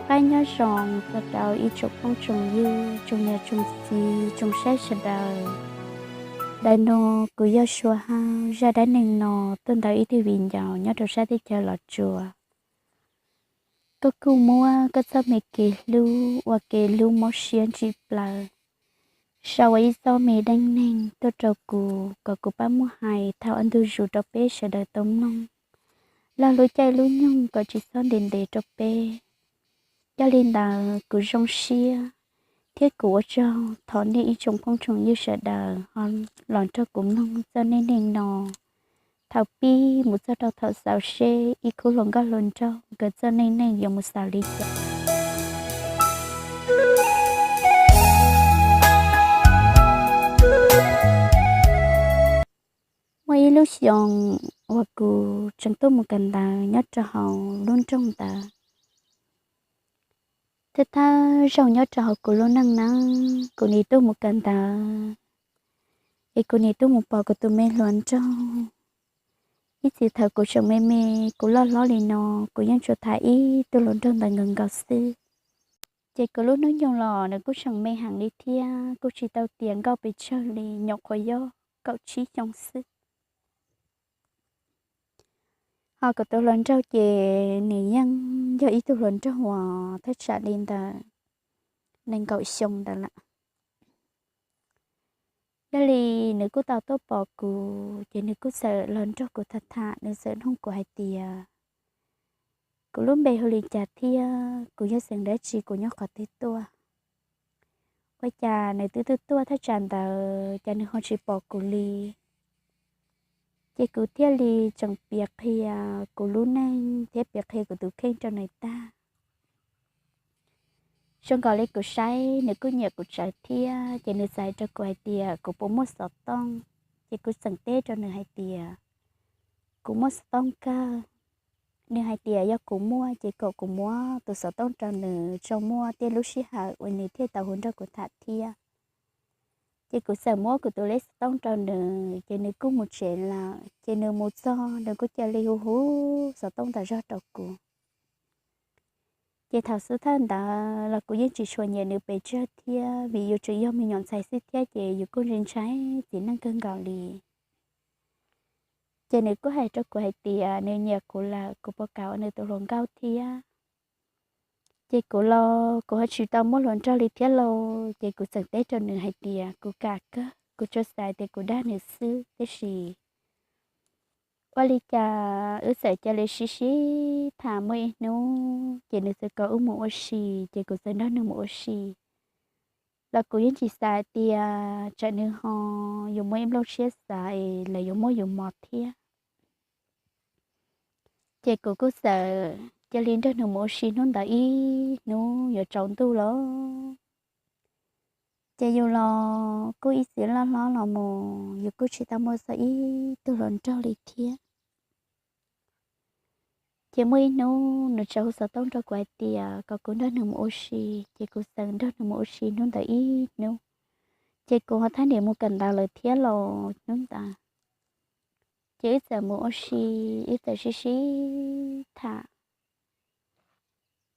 Noj qab nyob zoo txog rau ib tsoom phooj tsoom ywg, tsoom niam tsoom txiv, tsoom saib sawv daws. Ntawm no kuv yog Sua Hawj, zaj dab neeg no tuaj ntawm ib tug viv ncaus nyob rau sab teb chaws Los Tsuas. Koj kuj muab koj txoj me kev hlub ua kev hlub mob siab ntsim plaws, sau ua ib txoj me dab neeg tuaj rau kuv kom kuv pab muab hais thaum ob ntu zus rau peb sawv daws tau mloog, log lub caij lub nyoog kom tsis txhob ntev ntev rau peb. Yog li ntawd kuv zoo siab thiab kuv ua tsaug thov nej ib tsoom phooj tsoom ywg sawv daws ho los nrog kuv mloog txoj dab neeg no thaum pib mus txog rau thaum xaus seb ib khub hluas nkauj hluas nraug nkawd txoj dab neeg yuav mus xaus li cas. Muaj ib lub xyoo uas kuv tseem tuaj mus kawm ntawv nyob rau hauv lub nroog ntawd, thiab thawj zaug nyob rau hauv kuv lub neej nawb, kuv nim tuaj mus kawm ntawv, es kuv nim tuaj mus pom kuv tus me hluas nraug. Ib txwm thaum kuv tseem me me, kuv loj hlob li no, kuv yeej tsuas tham ib tug hluas nraug ntawd nkaus nkaus xwb. Ces kuv lub hnub nyoog los nws kuj tseem me heev li thiab, kuj tsis tau tiav nkauj pes tsawg li, nyuam qhuav yog kaum tsib xyoo xwb. Ho kuv tus hluas nraug ces nws yeej yog ib tug hluas nraug uas thaj tsam li ntawm nees nkaum xyoo ntawd lawm. Yog li nws kuj tau tuaj pom kuv ces nws kuj txawm los nrog kuv tham tham, nws txawm nug kuv hais tias kuv lub npe hu li cas thiab kuv yog xeem dab tsi, kuv nyob qhov twg tuaj. Ua cas nws twb tuaj tuaj thaj tsam ntawd cas nws ho tsis pom kuv li. Ces kuv thiaj li tseem piav qhia kuv lub neej thiab piav qhia kuv tus kheej rau nws tag. Zoo nkaus li kuv saib nws kuj nyiam kuv tsawv thiab, ces nws txawm hais rau kuv hais tias kuv puas muaj xov tooj. Ces kuv txawm teb rau nws hais tias kuv muaj xov tooj kawg. Nws hais tias yog kuv muaj ces kom kuv muab tus xov tooj rau nws tso muaj tej lub sij hawm uas nws thiaj tau hu nrog kuv tham thiab. Ces kuv txawm muab kuv tus lej xov tooj rau nws, ces nws kuj mus tsev lawm. Ces nws mus txog nws kuj cia li hu hu xov tooj tas zog rau kuv. Ces thaum xub thawj ntawd los kuv yeej tsis tshua nyiam nws pes tsawg thiab, vim yus tseem yog me nyuam ntxhais xwb thiab ces yus kuj ntshai ntshai txiv neej kawg nkaus li. Ces nws kuj hais rau kuv hais tias nws nyiam kuv lawm, kuv puas kam ua nws tus hluas nkauj thiab. Ces kuv los kuv ho tsis tau muaj hluas nraug li thiab lauj, ces kuv txawm teb rau nws hais tias kuv kam kawg, kuv tsuas xav tias kuv dag nws xwb, tiam sis ua li cas wb txawm cia li sib sib tham muaj ib hnub, ces nws txawm kom wb mus ua si, ces kuv txawm nrog nws mus ua si. Los kuv yeej tsis xav hais tias tsam nws ho yuav muaj ib nplooj siab xav es lawv yuav muab yus mos thiab. Ces kuv kuj txawm cia li nrog nws mus ua si hnub ntawd ib hnub yuav tsaus ntuj lawm. Ces yus los kuj ib txwm loj hlob los mus, yus kuj tsis tau muaj txog ib tug hluas nraug li thiab. Ces muaj ib hnub nws txawm hu xov tooj rau kuv hais tias kom kuv nrog nws mus ua si, ces kuv txawm nrog nws mus ua si hnub ntawd ib hnub. Ces kuv ho thab niam mus kawm ntawv lawm thiab los hnub ntawd, ces wb txawm mus ua si, wb txawm sib sib tham.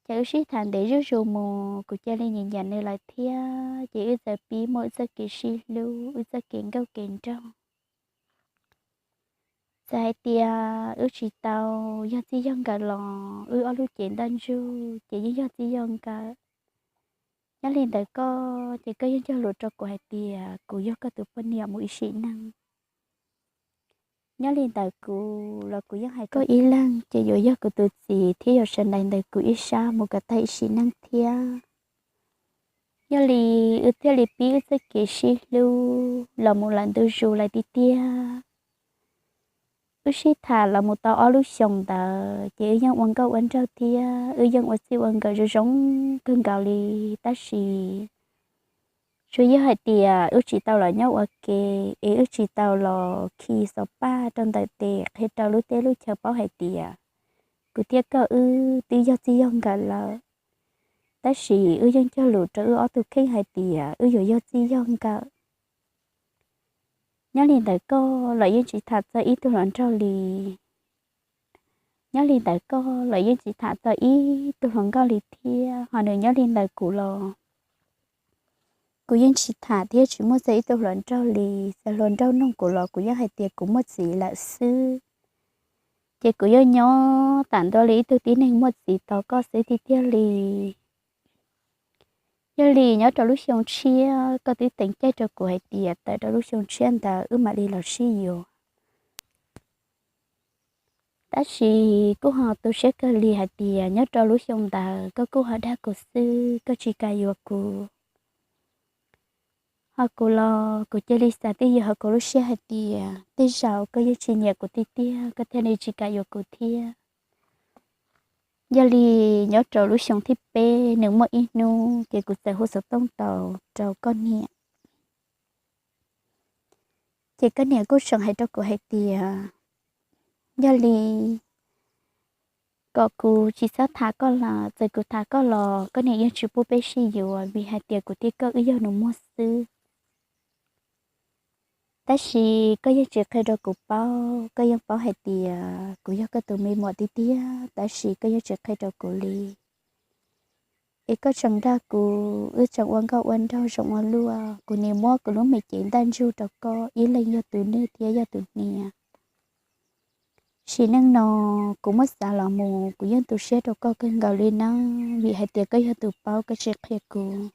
Ces wb sib tham ntev zuj zus mus, kuv cia li nyiam nyiam nws lawm thiab, ces wb txawm pib muaj wb txoj kev sib hlub, wb txoj kev nkauj kev nraug. Txawm hais tias wb tsis tau yog txij yog nkawm los wb ob lub cev ntaj ntsug ces yeej yog txij yog nkawm. Nyob li ntawd koj ces koj yeej cog lus rau kuv hais tias kuv yog koj tus poj niam mus ib sim neej. Nyob li ntawd kuv los kuv yeej hais koj ib leeg ces yuav yog kuv tus txiv thiab yuav sawv daim ntawm kuv ib sab mus kom tag ib sim neej thiab. Yog li wb thiaj li pib wb txoj kev sib hlub los mus lawm ntu zus lawm tiag tiag. Wb sib tham los mus tau ob lub xyoos ntawd ces wb yeej ua nkauj ua nraug thiab wb yeej ua txij ua nkawm zoo zoo kawg nkaus li. Tab sis tsuas yog hais tias wb tsis tau los nyob ua ke es wb tsis tau los khi xov paj rau ntawm tes qhia rau lub teb lub chaw paub hais tias kuv thiab koj wb twb yog txij yog nkawm lawm. Tab sis wb yeej cog lus rau wb ob tug kheej hais tias wb yuav yog txij yog nkawm. Nyob li ntawd koj los yeej tsis tham txog ib tug hluas nraug li. nyob li ntawm koj los yeej tsis tham txog ib tug hluas nkauj li thiab, ho nws nyob li ntawm kuv los kuv yeej tsis tham thiab tsis muaj txog ib tug hluas nraug li. Txawm hluas nraug nug kuv los kuv yeej hais tias kuv muaj txiv lawm xwb. Ces kuv yeej nyob tam ntua li ib tug tib neeg muaj txiv tos koj xwb tiag tiag li. Yog li nyob rau lub xyoo tshiab koj twb teem caij rau kuv hais tias tawm rau lub xyoo tshiab ntawd wb mam li los sib yuav. Tab sis kuj ho tu siab kawg li hais tias nyob rau lub xyoo ntawd koj kuj ho dag kuv xwb, koj tsis kam yuav kuv. Ho kuv los kuv cia li xav twj ywm hauv kuv lub siab hais tias tej zaum koj yeej tsis nyiam kuv tiag tiag koj thiaj li tsis kam yuav kuv thiab. Yog li nyob rau lub xyoo thib peb nws muaj ib hnub ces kuv txawm hu xov tooj tau rau koj niam. Ces koj niam kuj tseem hais rau kuv hais tias yog li kom kuv tsis txhob tham koj lawm, txawm kuv tham koj los koj niam yeej tsis pub peb sib yuav vim hais tias kuv thiab koj wb yog nus muag xwb. Tab sis koj yeej tsis qhia rau kuv paub, koj yeej paub hais tias kuv yog koj tus me muam tiag tiag tab sis koj yeej tsis qhia rau kuv li. Es koj tseem dag kuv, wb tseem ua nkauj ua nraug zoo ua luaj, kuv nim muab kuv lub me cev ntaj ntsug rau koj ib leeg yog tus nwj thiab yog tus hniav. Sim neej no kuv muab xav los mus kuv yeej tu siab rau koj kawg nkaus li na, vim hais tias koj yog tus paub koj tsis qhia kuv.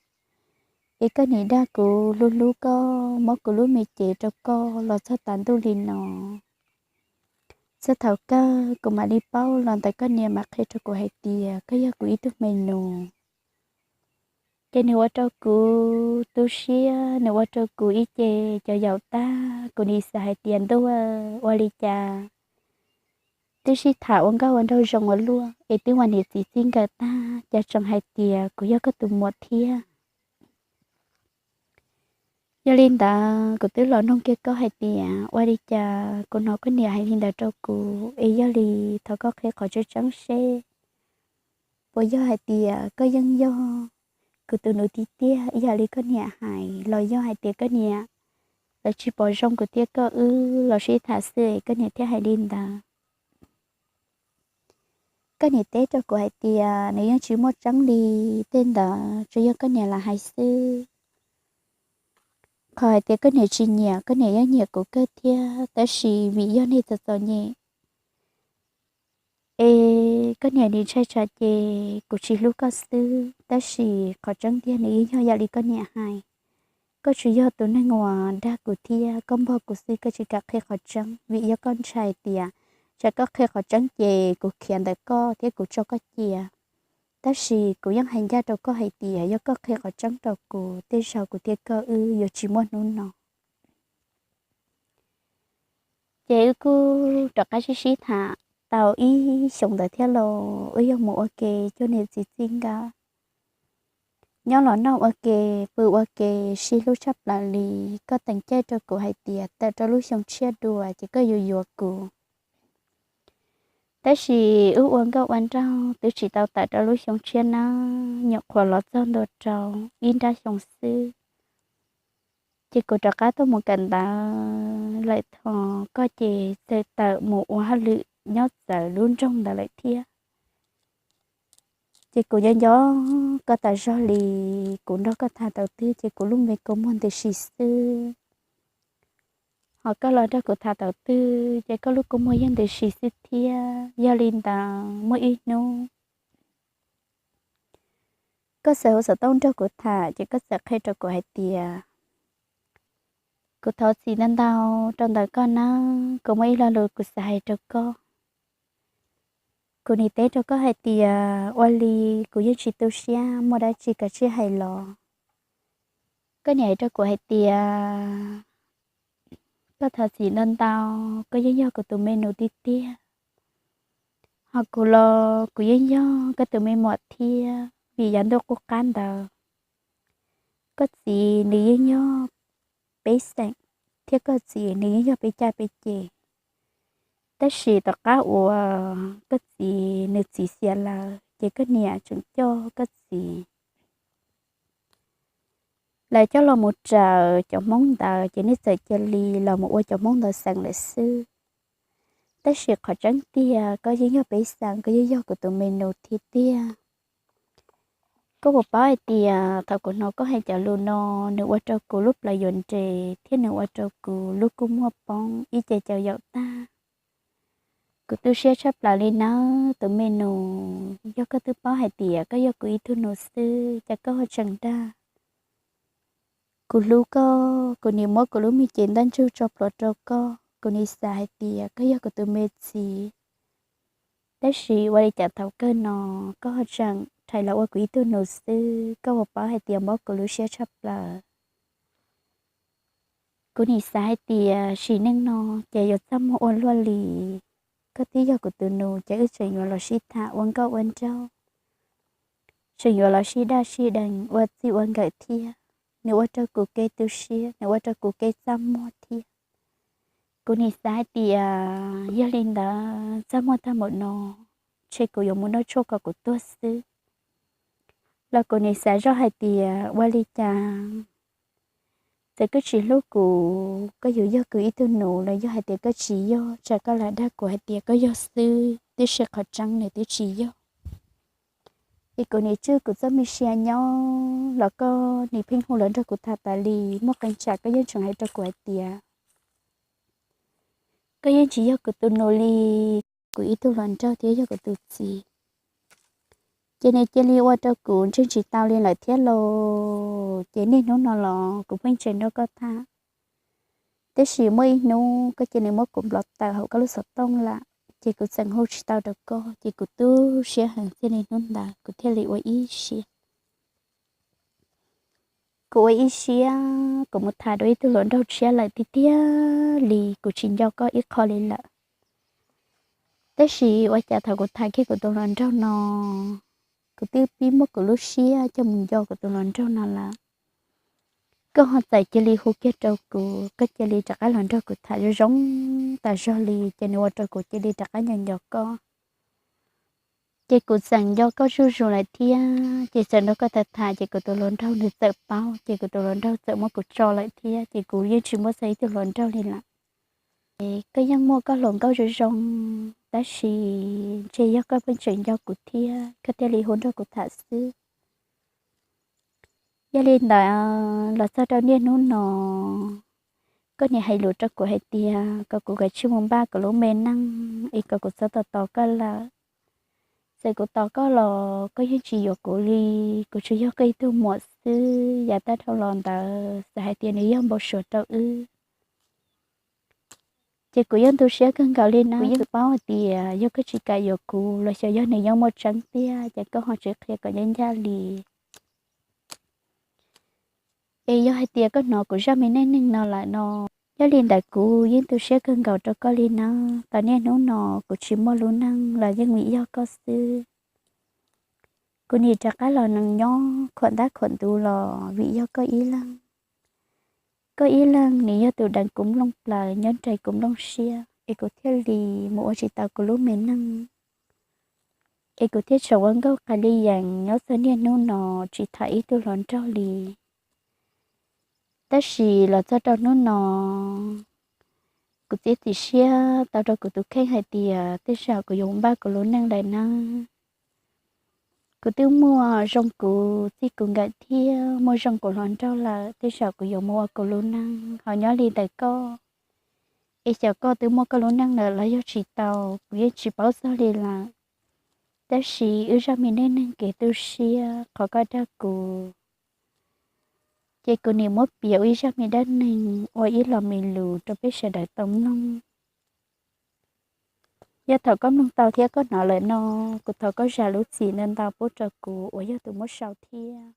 Es koj nim dag kuv hlub hlub koj, muab kuv lub me cev rau koj los txog tav ntuj li no. Txog thaum kawg kuv mam li paub los ntawm koj niam mam qhia rau kuv hais tias koj yog kuv ib tug me nus. Ces nws ua rau kuv tu siab, nws ua rau kuv ib ce cov yaum tag, kuv nim xav hais tias ntuj, ua li cas twb sib tham ua nkauj ua nraug zoo ua luaj es twb ua niam txiv txij nkawm tag cas tseem hais tias kuv yog koj tus muam thiab. Yog li ntawd kuv twb los nug kiag koj hais tias ua li cas kuv hnov koj niam hais li ntawd rau kuv, es yog li thov koj qhia qhov tseeb tseeb seb puas yog hais tias koj yeej yog kuv tus nus tiag tiag ib yam li koj niam hais los yog hais tias koj niam lawv tsis pom zoo kuv thiab koj wb los sib tham xwb es koj niam thiaj hais li ntawd. Koj niam teb rau kuv hais tias nws yeej tsis muaj tseeb li tej ntawd, tsuas yog koj niam lam hais xwb. Qhov hais tias koj niam tsis nyiam, koj niam yeej nyiam kuv kawg thiab, tab sis vim yog nej txom txom nyem es koj niam nim ntshai tsam ces kuv tsis hlub koj xwb, tab sis qhov tseeb tiag nws yeej yog yam li koj niam hais. Koj tsuas yog tus neeg uas dag kuv thiab koj npog kuv xwb, koj tsis kam qhia qhov tseeb vim yog koj ntshai tias tsam koj qhia qhov tseeb ces kuv khiav ntawm koj thiab kuv tso koj cia. Tab sis kuv yeej hais ncaj rau koj hais tias yog koj qhia qhov tseeb rau kuv, tej zaum kuv thiab koj wb yuav tsis muaj hnub no. Ces wb kuj rov qab sib sib tham tau ib xyoos ntawd thiab los wb yog mus ua ke cuag niam txiv txij nkawm. Nyob los noj ua ke, pw ua ke, sib hlub tshaj plaws li. Koj teem caij rau kuv hais tias tawm rau lub xyoo tshiab dua ces koj yuav yuav kuv. Tab sis wb ua nkauj ua nraug twb tsis tau tawm rau lub xyoo tshiab nawb, nyuam qhuav los txog ntua rau ib nrab xyoo xwb, ces kuv rov qab tuaj mus kawm ntawv lawm, tho koj ces txawm tawm mus ua hauj lwm nyob txawv lub nroog ntawd lawm thiab. Ces kuv nco nco koj tas zog li, kuv nrog koj tham tau twg ces kuv lub me kua muag ntws si xwb. Ho koj los nrog kuv tham tau twg ces koj lub kua muag yeej ntws si xwb thiab. Yog li ntawd muaj ib hnub koj txawm hu xov tooj nrog kuv tham ces koj txawm qhia rau kuv hais tias kuv thov txim ntau ntau rau ntawm koj nawb, kuv muaj ib lo lus kuv xav hais rau koj. Kuv nim teb rau koj hais tias ua li kuv yeej tsis tu siab muaj dab tsi koj tsij hais los. Koj nim hais rau kuv hais tias koj thov txim ntau ntau, koj yeej yog kuv tus me nus tiag tiag. Ho kuv los kuv yeej yog koj tus me muam thiab vim yav ntuj qub qab ntawd koj txiv nws yeej yog peb xeem, thiab koj txiv nws yeej yog peb caj peb ces. Tab sis tom qab uas koj txiv nws txiv xiam lawm ces koj niam tseem coj koj txiv lawv coj los mus raws cov Hmoob ntawd ces nej txawm cia li los mus ua cov Hmoob ntawd xeem lawm xwb. Tab sis qhov tseeb tiag koj yeej yog peb xeem, koj yeej yog kuv tus me nus tiag tiag. Koj puas paub hais tias thaum kuv hnov koj hais cov lus no, nws ua rau kuv lub plawv yuav nres thiab nws ua rau kuv lub kua muag poob ib ce cav yaum tag. Kuv tu siab tshaj plaws li nawb tus me nus, yog koj twb paub hais tias koj yog kuv ib tug nus xwb, cas koj ho tseem dag. Kuv hlub koj, kuv nim muab kuv lub me cev ntaj ntsug tso plhuav rau koj, kuv nim xav hais tias koj yog kuv tus me txiv. Tab sis ua li cas thaum kawg no koj ho tseem rhais los ua kuv ib tug nus xwb, koj puas paub hais tias mob kuv lub siab tshaj plaws. Kuv nim xav hais tias sim neej no ces yuav txaj muag ua luaj li. Koj twb yog kuv tus nus ces wb tseem yuav los sib tham ua nkauj ua nraug, tseem yuav los sib daj sib deev ua txij ua nkawm thiab. Nws ua rau kuv kev tu siab, nws ua rau kuv kev txaj muag thiab. Kuv nim xav hais tias yog li ntawd txaj muag tag npaum no, ntshe kuv yuav mus noj tshuaj kom kuv tuag xwb. Los kuv nim xav zoj hais tias ua li cas, txawm koj tsis hlub kuv, koj yuav yog kuv ib tug nus los yog hais tias koj tsis yog, tsam koj lam dag kuv hais tias koj yog xwb, tiam sis qhov tseeb nws twb tsis yog. Es kuv nim tswj kuv txoj me sia nyob los koj nim pheej hu los nrog kuv tham tas li, muaj qee tsam koj yeej tseem hais rau kuv hais tias koj yeej tsis yog kuv tus nus li, kuv ib tug hluas nraug thiab yog kuv tus txiv. Ces nws cia li ua rau kuv ntseeg tsis tau li lawm thiab lauj. Ces niaj hnub no los kuv pheej tseem nrog koj tham, tab sis muaj ib hnub koj cia li muab kuv nplov tawm hauv koj lub xov tooj lawm, ces kuv txeem hu tsis tau rau koj, ces kuv tu siab heev, thiaj li hnub ntawd kuv thiaj li ua ib siab. Kuv ua ib siab kuv mus tham dua ib tug hluas nraug tshiab lawm tiag tiag li, kuv tsis nco koj ib qho li lawm. Tab sis ua cas thaum kuv tham kiag kuv tus hluas nraug no, kuv twb pib muab kuv lub siab coj mus nco kuv tus hluas nraug no lawm. Koj ho txawm cia li hu kiag rau kuv, koj cia li rov qab los nrog kuv tham zoo zoo tas zog li, ces nws ua rau kuv cia li rov qab nco nco koj. Ces kuv txeem nco koj zuj zus lawm thiab, ces txawm nrog koj tham tham ces kuv tus hluas nraug nws txawm paub, ces kuv tus hluas nraug txawm muab kuv tso lawm thiab, ces kuv yeej tsis muaj txog ib tug hluas nraug li lawm. Ces koj yeej muaj koj hluas nkauj zoo zoo, tab sis ntshe yog koj pheej tseem nco kuv thiab koj thiaj li hu nrog kuv tham xwb. Yog li ntawd los txog rau niaj hnub no, koj nim hais lus rau kuv hais tias kom kuv kav tsij mus npaj kuv lub me neej es kom kuv txhob tos tos koj lawm. Txawm kuv tos koj los koj yeej tsis yuav kuv li, kuv tsuas yog koj ib tug muam xwb. Yav tag dhau los ntawd xav hais tias nws yog npau suav rau wb. Ces kuv yeej tu siab kawg nkaus li na, kuv yeej paub hais tias yog koj tsis kam yuav kuv los xyov yog nws yeej muaj tseeb tiag, ces koj ho tsis qhia kom ncaj ncaj li. Es yog hais tias koj hnov kuv zaj me neej neeg no lawm no, yog li ntawd kuv yeej tu siab kawg nkaus rau koj li na. Tau niaj hnub no kuv tsis muaj lub neej los yeej vim yog koj xwb. Kuv nim rov qab los nees nyob khuam ntab khuam ntuv los vim yog koj ib leeg. Koj ib leeg nws yog tus deev kuv nplooj plaws nyob nraim kuv nplooj siab, es kuv thiaj li mus ua tsis tau kuv lub me neej. Es kuv thiaj tseem ua nkauj qas li yees nyob txog niaj hnub no tsis tham ib tug hluas nraug li. Tab sis los txog rau hnub no, kuv txiav txim siab tau rau kuv tus kheej hais tias tej zaum kuv yuav npaj kuv lub neej lawm nawb. Kuv twb muaj zoo kuv txij kuv nkawm thiab muaj zoo kuv hluas nraug lawm, tej zaum kuv yuav mus ua kuv lub neej ho nyob li ntawm koj. Es xyov koj twb muaj koj lub neej lawm los yog tsis tau, kuv yeej tsis paub txog li lawm. Tab sis wb zaj me neej neeg kev tu siab qhov koj dag kuv, ces kuv nim muab piav ua ib zaj me dab neeg ua ib los me lus rau peb sawv daws tau mloog. Yog thaum koj mloog tau thiab koj hnov lawm no, kuv thov koj zam lub txim ntau ntau pub rau kuv uas yog tus muab sau thiab.